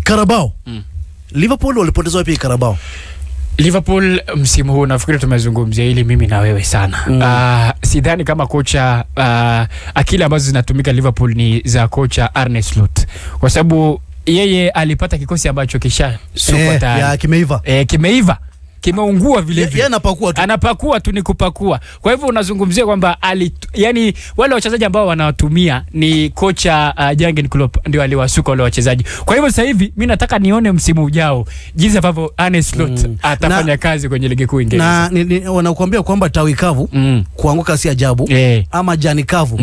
Carabao. Liverpool walipoteza wapi Carabao? Liverpool msimu huu, nafikiri tumezungumzia hili mimi na wewe sana. Sidhani kama kocha, akili ambazo zinatumika Liverpool ni za kocha Arne Slot, kwa sababu yeye alipata kikosi ambacho kisha sukwa tayari. Ya kimeiva. Kimeiva, kimeungua vile vile. Yeye anapakua tu. Anapakua tu, ni kupakua. Kwa hivyo unazungumzia kwamba yani wale wachezaji ambao wanawatumia ni kocha Jurgen Klopp ndio aliwasuka wale wachezaji. Kwa hivyo sasa hivi mi nataka nione msimu ujao jinsi ambavyo Arne Slot atafanya kazi kwenye ligi kuu Uingereza. Na wanakuambia kwamba tawi kavu kuanguka si ajabu ama jani kavu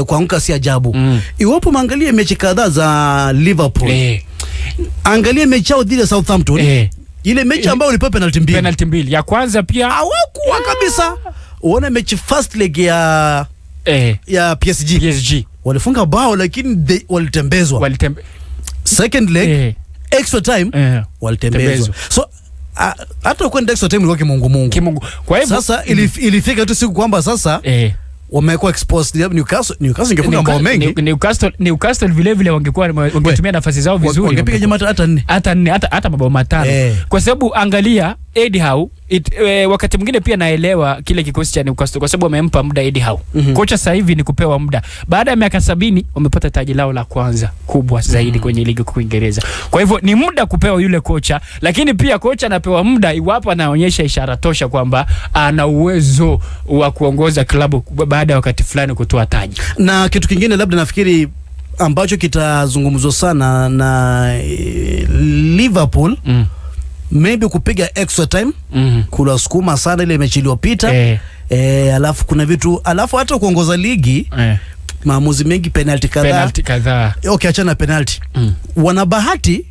kuanguka si ajabu. Iwapo maangalie mechi kadhaa za Liverpool, angalie mechi yao dhidi ya Southampton, ile mechi ambayo walipewa penalty mbili. Penalty mbili. Ya kwanza pia hawakuwa kabisa. Uone mechi first leg ya ya PSG, PSG walifunga bao lakini walitembezwa. Second leg, extra time, walitembezwa. Tembezwa. So hata kwenda extra time ilikuwa kimungumungu. Kimungu. Kwa hivyo Sasa ilifika tu siku kwamba sasa wamekuwa exposed. Newcastle ingefunga mabao mengi. Newcastle vile vile wangekuwa wangetumia nafasi zao vizuri. Wangepiga jamaa hata nne. Hata nne, hata mabao matano, kwa sababu angalia Eddie Howe, wakati mwingine pia naelewa kile kikosi cha Newcastle kwa sababu wamempa muda Eddie Howe. Kocha sasa hivi ni kupewa muda. Baada ya miaka 70 wamepata taji lao la kwanza kubwa zaidi kwenye ligi kuu Uingereza. Kwa hivyo ni muda kupewa yule kocha, lakini pia kocha anapewa muda iwapo anaonyesha ishara tosha kwamba ana uwezo wa kuongoza klabu baada ya wakati fulani kutoa taji. Na kitu kingine labda nafikiri ambacho kitazungumzwa sana na Liverpool, maybe kupiga extra time, kulasukuma sana ile mechi iliyopita. Alafu kuna vitu, alafu hata kuongoza ligi, maamuzi mengi, penalty kadhaa. Penalty kadhaa. Okay, achana na penalty. Wana bahati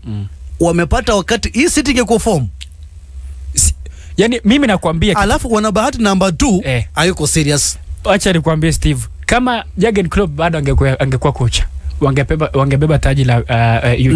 wamepata wakati hii City ingekuwa form. Yani mimi nakwambia Alafu wana bahati namba 2 hayuko serious. Acha nikwambie, Steve, kama Jurgen Klopp bado angekuwa kocha, wangebeba taji la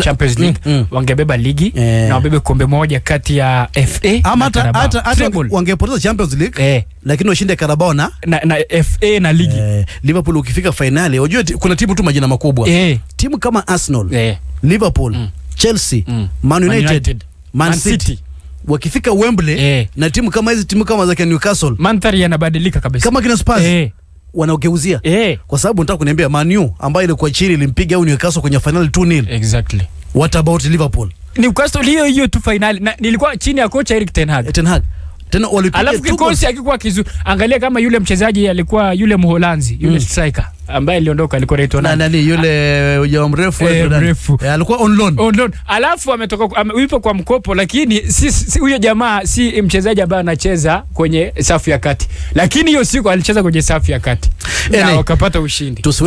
Champions League, wangebeba ligi na wabebe kombe moja kati ya FA Ama na hata Carabao. hata Treble. wangepoteza Champions League lakini washinde Carabao na na FA na ligi. Liverpool ukifika finali, unajua kuna timu tu majina makubwa, timu kama Arsenal, Liverpool, Chelsea, Man United, United. Man Man City, City. Wakifika Wembley na timu kama hizi, timu kama za Newcastle, Mandhari yanabadilika kabisa. Kama kina Spurs, wanaogeuzia, kwa sababu nataka kuniambia Man U ambayo ilikuwa chini ilimpiga au Newcastle kwenye finali 2-0. What about Liverpool? Newcastle hiyo hiyo tu finali na nilikuwa chini ya kocha Erik ten Hag. Ten Hag tena walipiga Alafu two goals. kikosi hakikuwa kizuri. Angalia kama yule mchezaji alikuwa yule Mholanzi, yule striker ambaye aliondoka, alikuwa anaitwa Na nani? nani yule jamaa mrefu, nani? Mrefu. Alikuwa on loan. On loan. Alafu ametoka yupo kwa mkopo, lakini si huyo jamaa si mchezaji ambaye anacheza kwenye safu ya kati, lakini hiyo siku alicheza kwenye safu ya kati na Ene. wakapata ushindi. Tusi